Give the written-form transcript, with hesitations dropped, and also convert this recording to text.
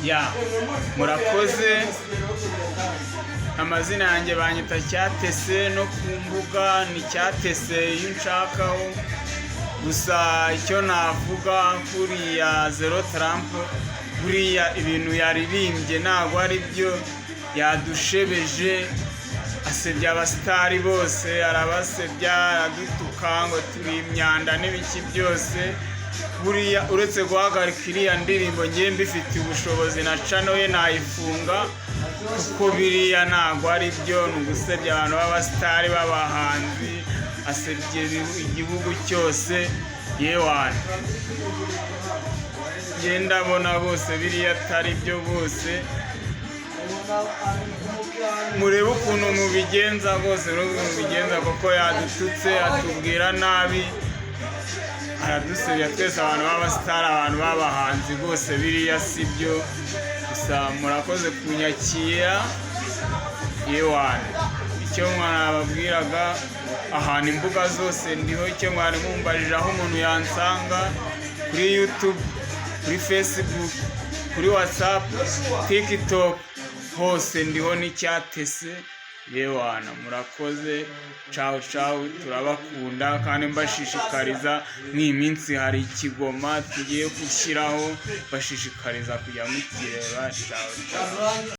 Ya, murakoze. Amazina yanjye banyita Cyatese, no ku mbuga ni Cyatese iyo unshakaho. Gusa icyo navuga kuriya Zero Trump, buriya ibintu yaririmbye ntabwo ari byo, yadushebeje, asebya abasitari bose, arabasebya, aradutuka ngo turi imyanda n'ibiki byose. Buriya uretse guhagarika iriya ndirimbo, ngiye mbifitiye ubushobozi na channel ye nayifunga, kuko biriya ntabwo ari byo, ni ugusebya abantu b'abasitari, b'abahanzi, asebye igihugu cyose. Yewana, njye ndabona bose biriya atari byo bose. Murebe ukuntu mubigenza rwose, murebe ukuntu mubigenza, kuko yadututse, atubwira nabi, aradusebya twese, abantu b'abasitari, abantu b'abahanzi rwose, biriya si byo. Gusa murakoze kunyakira. Yewana, icyo mwababwiraga, ahantu imbuga zose ndiho. Icyo mwari mumbajije, aho umuntu yansanga: kuri YouTube, kuri Facebook, kuri WhatsApp, TikTok, hose ndiho n'icyatese. Yewana, murakoze. Cawu cawu, turabakunda. Kandi mbashishikariza, mw'iyi minsi hari ikigoma tugiye gushyiraho, bashishikariza kujya mukireba. Cawu cawu.